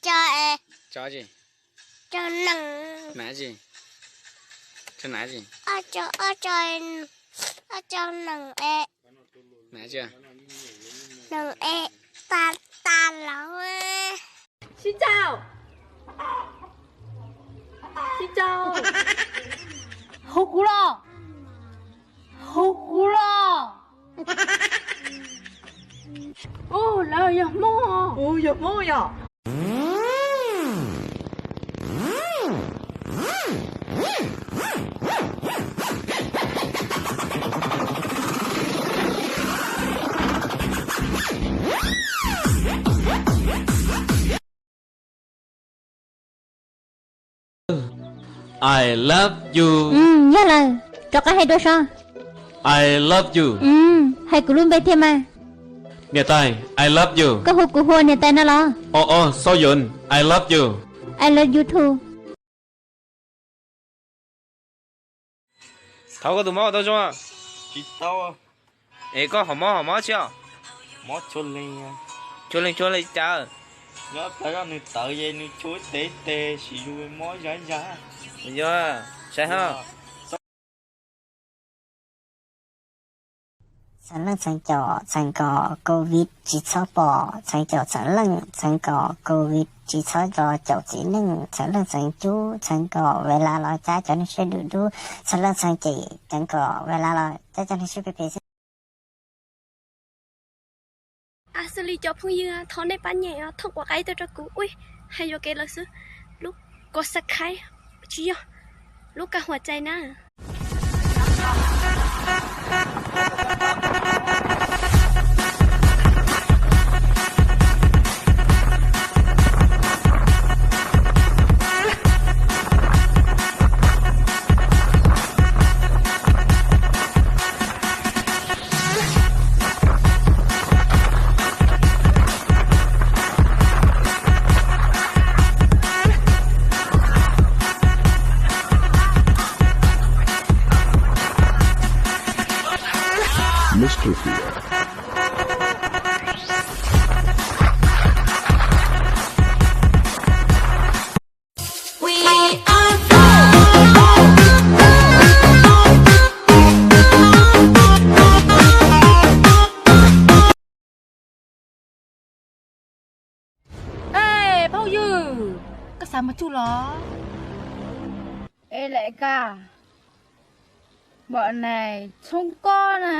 Tso es, tso tsi? Tso nees. Nav tsi? Tso nav tsi? Ob tso, ob tso, ob tso nees es. Nav tsi? Nees es ta ta lauv. Sib tsaug. Sib tsaug. Hu kuv los. Hu kuv los. Ub, lawv yog Hmoob. Ub, yog Hmoob yog. I love you. Yog lawm, rov qab hais dua seb. I love you. Hais kuv lub npe thiab mas. Niam tais, I love you. Koj hu kuv hu ua niam tais no los? Os os, Xauv Yuav, I love you. I love you too. Thov koj tus mob tau zoo. Tsis tau. Es koj ho mob ho mob tsi os? Mob tshua leeg. Tshua leeg tshua leeg cas? Nyob tas zog nws tawv ces nws tshua ib teg ib teg, sim zus mob zaj zaj. Yog, saib ho. Txheem leej txheem caum txheem kom covid tsis txhob pom, txheem caum txheem leej txheem kom covid tsis txhob los caum txiv neej, txheem leej txheem cub txheem kom ves las los cab cov neeg siab dub dub, txheem leej txheem cem txheem kom ves las los cab cov neeg siab phem phem xwb. Aw, xws li cov phooj ywg, thov nej pab nyem os, thooj quav qaib tuaj rau kuv. Ui, hais yuam kev lawm xwb. Lub kos subscribe tsis yog, lub kab huam cai na. Mr. Fear. Ej, phooj ywg, koj xav mus tsuj los? Ej, lawm koj, npam nais txhoob kob na.